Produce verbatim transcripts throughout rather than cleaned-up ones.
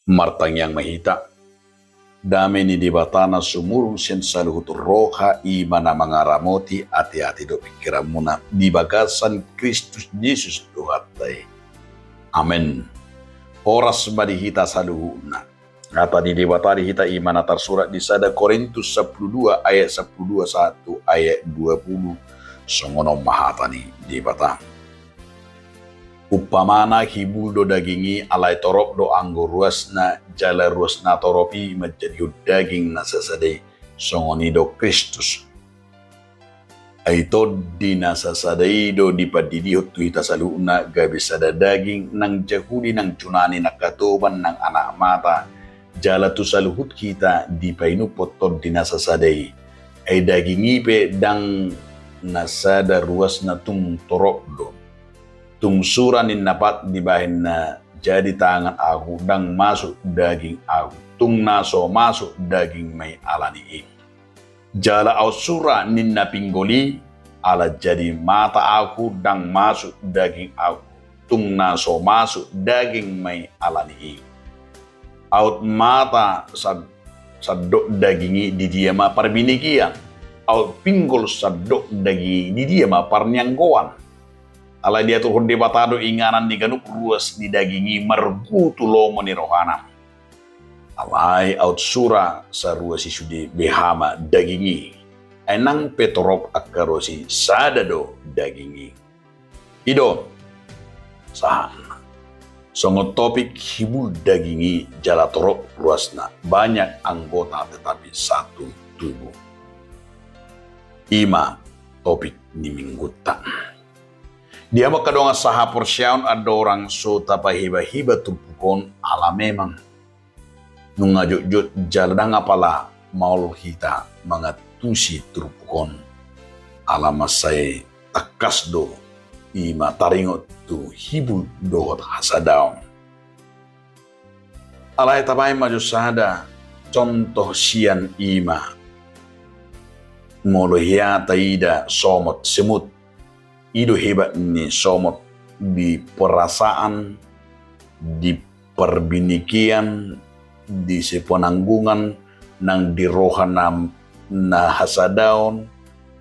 Martangiang ma hita. Dame ni Debata na sumurung sian saluhut roha, i ma na mangaramoti ateate dohot pingkiranmuna di bagasan Kristus Jesus Tuhanta i. Amen. Horas ma di hita saluhutna. Hata ni Debata di hita i ma na tarsurat di sada Korintus sampulu dua ayat sampulu dua sahat tu ayat dua pulu. Songon on ma hata ni Debata. Umpamana hibul do daging i, alai torop do anggo ruasna, jala ruas na torop i manjadihon daging na sasada i, songon i do Kristus. Ai Tondi na sasada i do dipandidihon tu hita saluhutna gabe sada daging, nang Jahudi nang Junani, nang hatoban nang anak mata, jala tu saluhut hita dipainumhon Tondi na sasada i. Ai daging i pe ndang na sada ruasna, tung torop do. Tung sura ninna pat dibahen na jadi tangan ahu, ndang masuk daging ahu, tung na so masuk daging ma i alani i. Jala aut sura ninna pinggol i, ala jadi mata ahu, ndang masuk daging ahu, tung na so masuk daging ma i alani i. Aut mata sad-, sandok daging i, di dia ma parbinikian? Aut pinggol sandok daging i, di dia ma parnianggoan? Alai diaturhon Debata do inganan ni ganup ruas ni daging i marguru tu lomo ni rohana. Alai aut sura saruas i sude, beha ma daging i. Ai nang pe torop angka ruas i, sada do daging i. I do sahatna. Songon topik hibul daging i jala torop ruasna, banyak anggota tetapi satu tubuh. I ma topik ni minggunta. Di hamu angka dongan sahaporseaon, andorang so tapahibahiba turpuk on, ala memang nunga jotjot jala ndang apala maol hita mangantusi turpuk on, ala mansai tangkas do i ma taringot tu hibul dohot hasadaon. Alai tabahen ma jo sada contoh sian i ma, molo hea taida somot, semut. I do hebat ni somot di perasaan, di parbinikian, di sipenanggungan, nang di roha na, na hasadaon,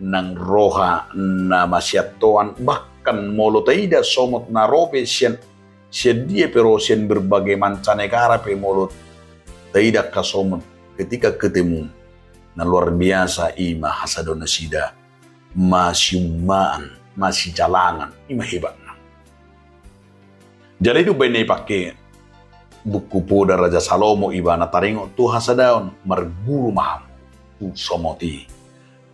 nang roha na masiantoan. Bahkan molo taida somot na ro pe sian, sian dia pe ro, sian berbagai mancanegara pe, molo taida angka somot, ketika ketemu, na luar biasa i ma hasadaon nasida, masiummaan, masijalangan, i ma hebatna. Jala i do umbahen na ipangke Buku Poda Raja Salomo, ibana taringot tu hasadaon, marguru ma hamu tu somot i.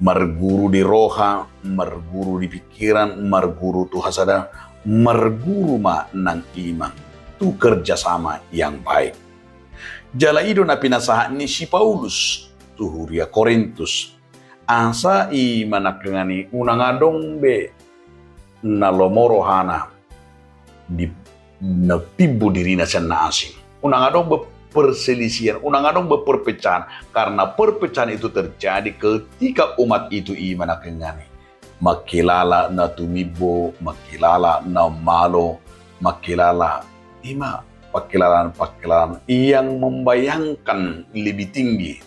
Marguru di roha, marguru di pingkiran, marguru tu hasadaon, marguru ma nang i ma tu kerjasama yang baik. Jala i do na pinasahat ni si Paulus tu huria Korintus. Asa i ma nangkiningan i, unang adong be na lomo rohana di na timbo dirina sian na asing. Unang adong be perselisihan, unang adong be perpecahan, karena perpecahan itu terjadi ketika umat itu i ma nangkiningan i mangkilala na tumimbo, mangkilala na malo, mangkilala, i ma pangkilalaan-pangkilalaan yang membayangkan lebih tinggi.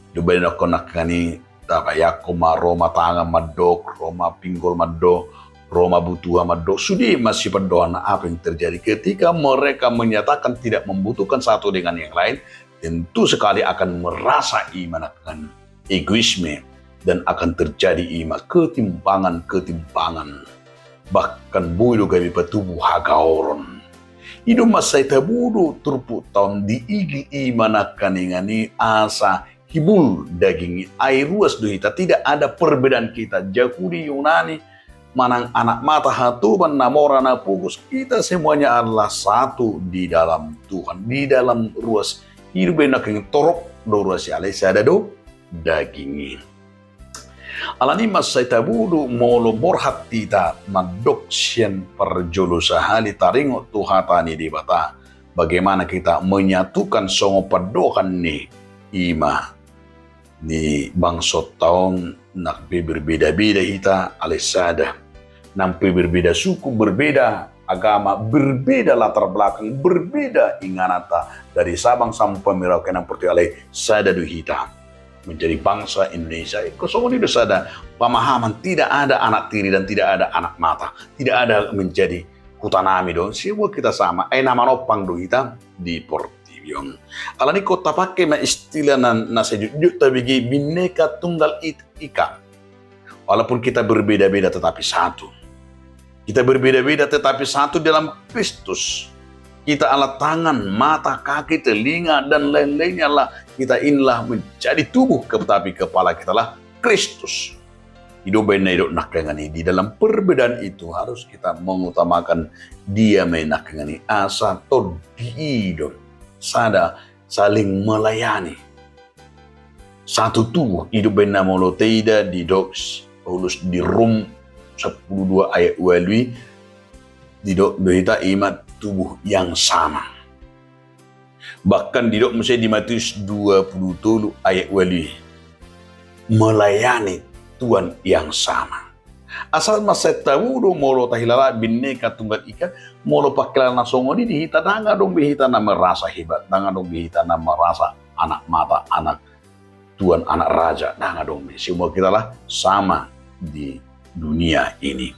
Di umbahen nangkiningan i, tabayangkon ma, ro ma tangan mandok, ro ma pinggol mandok, ro ma butuha mandok. Sude ma sipandohanna apa yang terjadi ketika mereka menyatakan tidak membutuhkan satu dengan yang lain, tentu sekali akan merasa i ma nangkiningan egoisme, dan akan terjadi i ma ketimpangan-ketimpangan. Bahkan boi do gabe patubu hagaoron. I do mansai tabo do turpukta on diigil i ma nangkiningan i asa hibul daging i, ai ruas do hita, tidak ada perbedaan kita, Jahudi, Yunani, manang anak mata, hatoban, na mora, na pogos, kita semuanya adalah satu di dalam Tuhan, di dalam ruas. I do umbahen nangkiningan torop do ruas i, alai sada do daging i. Alani i mansai tabo do molo borhat hita mandok sian parjolo sahali taringot tu hata ni Debata, bagaimana kita menyatukan songon pandohan ni i ma ni bangsonta on, nang pe berbeda-beda hita, alai sada. Nang pe berbeda suku, berbeda agama, berbeda latar belakang, berbeda ingananta, dari Sabang sampai Merauke, naung portibi, alai sada do hita menjadi bangsa Indonesia. Ingkon songon i do sada pemahaman, tidak ada anak tiri dan tidak ada anak mata, tidak ada menjadi hutanami do, semua kita sama. Ai na manompang do hita di portibi on. Alani i ingkon tapake ma istilah na, na sai jotjot tabege, Bhinneka Tunggal Ika. Walaupun kita berbeda-beda tetapi satu. Kita berbeda-beda tetapi satu dalam Kristus. Kita adalah tangan, mata, kaki, telinga, dan lain-lainnya lah. Kita inilah menjadi tubuh, tetapi kepala kita lah Kristus. I do umbahen na didok nangkaningan i, di dalam perbedaan itu harus kita mengutamakan Dia ma i nangkaningan i, asa tondi i do sada saling melayani. Satu tubuh. I do umbahen na molo taida didok Paulus di Rom sampulu dua ayat ualu i, didok do hita i ma tubuh yang sama. Bahkan didok muse di Matius dua pulu tolu ayat ualu i, melayani Tuhan yang sama. Asa mansai tabo do molo tahilala Bhinneka Tunggal Ika, molo pangkilala na songon i di hita, ndang adong be hita na merasa hebat, ndang adong be hita na merasa anak mata, anak tuan, anak raja, ndang adong be. Semua kita lah sama di dunia ini.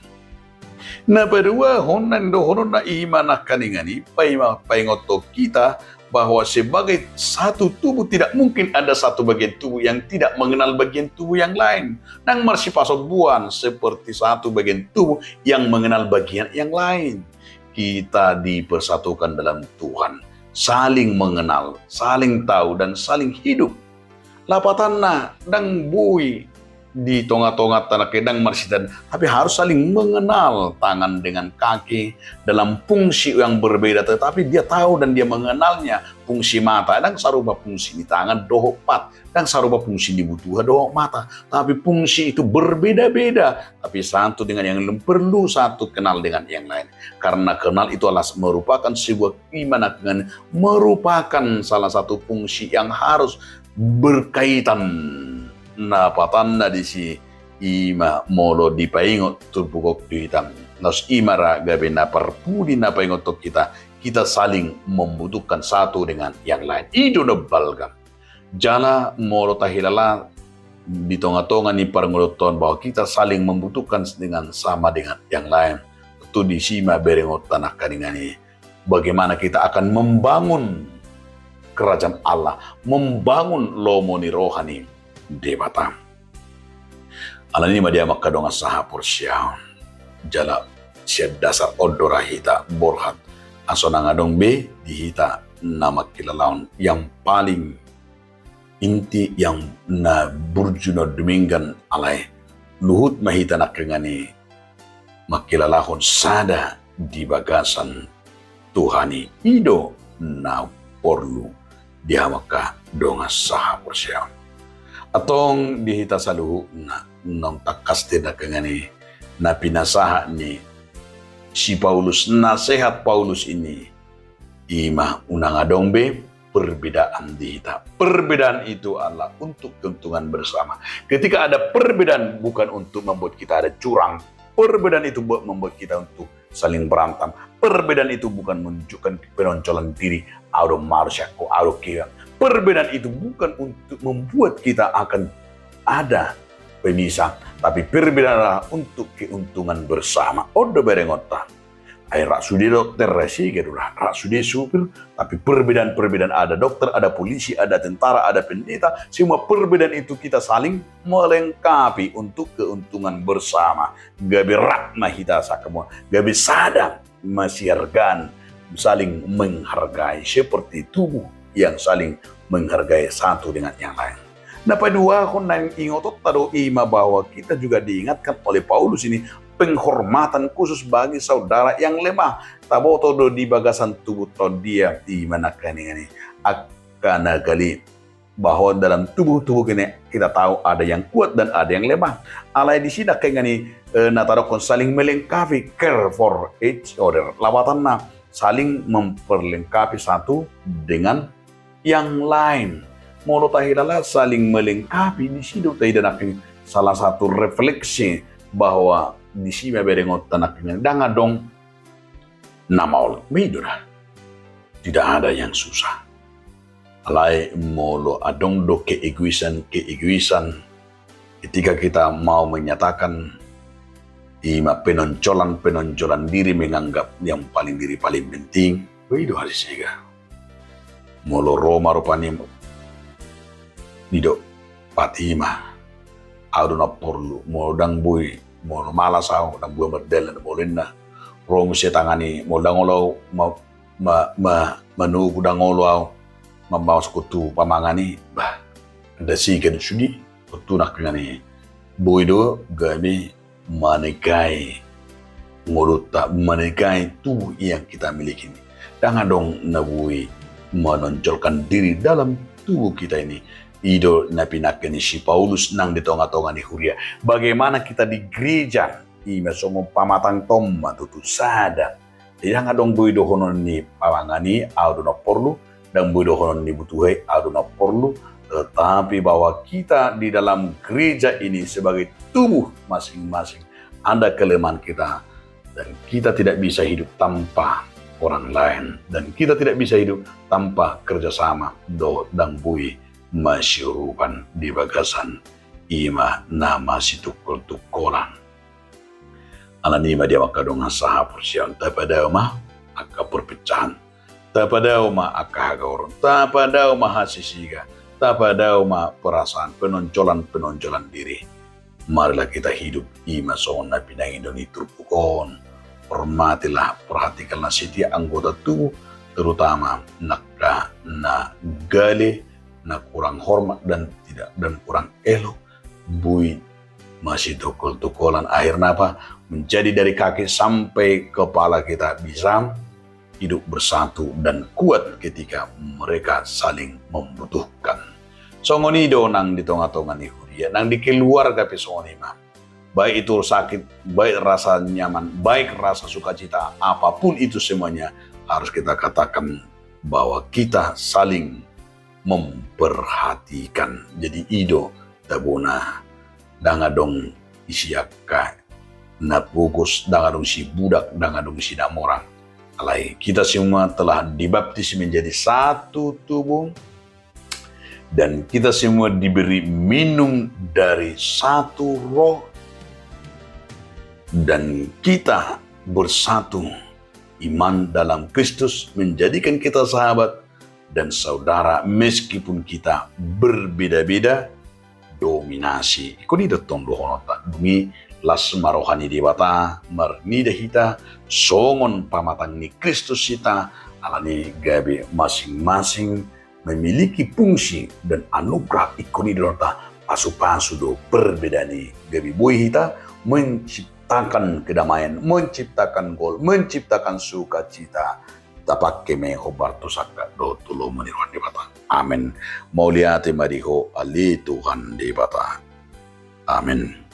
Na paduahon na nidohononna i ma nangkaningan i, paima-, paingothon hita bahwa sebagai satu tubuh tidak mungkin ada satu bagian tubuh yang tidak mengenal bagian tubuh yang lain. Ndang marsipasombuan seperti satu bagian tubuh yang mengenal bagian yang lain. Kita dipersatukan dalam Tuhan, saling mengenal, saling tahu, dan saling hidup. Lapatanna, ndang boi di tonga-tonganta nangkin, ndang marsita, tapi harus saling mengenal tangan dengan kaki dalam fungsi yang berbeda, tetapi dia tahu dan dia mengenalnya. Fungsi mata ndang sarupa fungsi ni tangan dohot pat, ndang sarupa fungsi ni butuha dohot mata, tapi fungsi itu berbeda-beda, tapi satu dengan yang lain, perlu satu kenal dengan yang lain. Karena kenal itu adalah merupakan sebuah iman, dengan merupakan salah satu fungsi yang harus berkaitan. Na patanna disi, i ma molo dipaingot turpuk on tu hita, laos i ma ra gabe na parpudi na paingothon hita, kita saling membutuhkan satu dengan yang lain. I do na balga. Jala molo tahilala di tonga-tonga ni parngoluonta on bahwa kita saling membutuhkan dengan sama dengan yang lain, tentu disi ma berengonta nangkaningan i, bagaimana kita akan membangun kerajaan Allah, membangun lomo ni roha ni Debata. Alani i ma di hamu angka dongan sahaporseaon, jala sian dasar on do ra hita borhat, asa unang adong be di hita na mangkilalahon yang paling inti, yang na burju, na dumenggan, alai luhut ma hita nangkaningan i mangkilalahon sada di bagasan Tuhan i. I do na porlu di hamu angka dongan sahaporseaon. Antong di hita saluhutna, naung tangkas do nangkaningan i na pinasahat ni si Paulus, nasehat Paulus i, i ma unang adong be perbedaan di hita. Perbedaan itu adalah untuk keuntungan bersama. Ketika ada perbedaan, bukan untuk membuat kita ada curang. Perbedaan itu buat membuat kita untuk saling berantem. Perbedaan itu bukan menunjukkan penonjolan diri, au do marsahako, au do keang. Perbedaan itu bukan untuk membuat kita akan ada pemisah, tapi perbedaan adalah untuk keuntungan bersama. On do berengonta. Ai rap sude dokter, rap sude supir, tapi perbedaan-perbedaan, ada dokter, ada polisi, ada tentara, ada pendeta, semua perbedaan itu kita saling melengkapi untuk keuntungan bersama. Gabe rap ma hita sakamua, gabe sada ma sihargaan, saling menghargai seperti tubuh yang saling menghargai satu dengan yang lain. Na paduahon na ingotonta do i ma bahwa kita juga diingatkan oleh Paulus i, penghormatan khusus bagi saudara yang lemah. Taboto do di bagasan tubuhta on dia, i ma nangkaningan i, angka na gale, bahwa dalam tubuh-tubuh ini kita tahu ada yang kuat dan ada yang lemah. Alai disi nangkaningan i, eh, na tadokhon saling melengkapi, care for each other. Lapatanna saling memperlengkapi satu dengan yang lain. Molo tahilala saling melengkapi, disi do taida nangkaningan salah satu refleksi bahwa disi ma berengonta nangkaningan i, ndang adong na maol. Ima i do da. Tidak ada yang susah. Alai molo adong do keegoisan-keegoisan, ketika kita mau menyatakan ima penonjolan-penonjolan diri, menganggap yang paling diri paling penting, ima i do hasisiga. Molo ro ma rupani, didok patima, au do na porlu, molo ndang boi, molo malas au, ndang boi mardalan, molo inna ro muse tangan i, molo ndang olo au ma, ma, ma, manogu, ndang olo au mamasukhon tu pamangan i, bah, ndang sigan sudi, tontu nangkiningan i boi do gabe manegai ngolunta, manegai tubuh yang kita miliki ini. Ndang adong na boi menonjolkan diri dalam tubuh kita ini. I do na pinangke ni si Paulus nang di tonga-tonga ni huria. Bagaimana kita di gereja, ima songon pamatang toma tutu sada. Jadi ndang adong boi dohonon ni pamangan i, au do na porlu, ndang boi dohonon ni butuha i, au do na porlu, tetapi bahwa kita di dalam gereja ini sebagai tubuh masing-masing ada kelemahan kita, dan kita tidak bisa hidup tanpa orang lain, dan kita tidak bisa hidup tanpa kerjasama dohot ndang boi masiurupan di bagasan ima na masitungkol-tungkolan. Alani i ma di hamu angka dongan sahaporseaon, tapadao ma angka perpecahan, tapadao ma angka hagaoron, tapadao ma hasisiga, tapadao ma perasaan penonjolan-penonjolan diri. Marilah kita hidup ima songon na pinangido ni turpuk on. Hormatilah, perhatikanlah setiap anggota tubuh, terutama angka na gale, na kurang hormat dan tidak, dan kurang elok, boi masitungkol-tungkolan. Akhirna apa? Menjadi dari kaki sampai kepala kita bisa hidup bersatu dan kuat ketika mereka saling membutuhkan. Songon i do nang di tonga-tonga ni huria, nang di keluarga pe songon i ma. Baik itu sakit, baik rasa nyaman, baik rasa sukacita, apapun itu semuanya harus kita katakan bahwa kita saling memperhatikan. Jadi i do tabona, ndang adong isi angka na pogos, ndang adong isi budak, ndang adong isi na morang. Alai kita semua telah dibaptis menjadi satu tubuh, dan kita semua diberi minum dari satu roh, dan kita bersatu iman dalam Kristus menjadikan kita sahabat dan saudara, meskipun kita berbeda-beda dominasi. Ingkon i do tong dohononta, dung i las ma roha ni Debata marnida hita songon pamatang ni Kristus hita, alani gabe masing-masing memiliki fungsi dan anugerah. Ingkon i do dohononta, pasu-pasu do perbedaan i gabe boi hita menciptakan kedamaian, menciptakan gol, menciptakan sukacita. Tapangke ma i hombar tu sangkap dohot tu lomo ni roha ni Debata. Amen. Mauliate ma di Ho ale Tuhan Debata. Amen.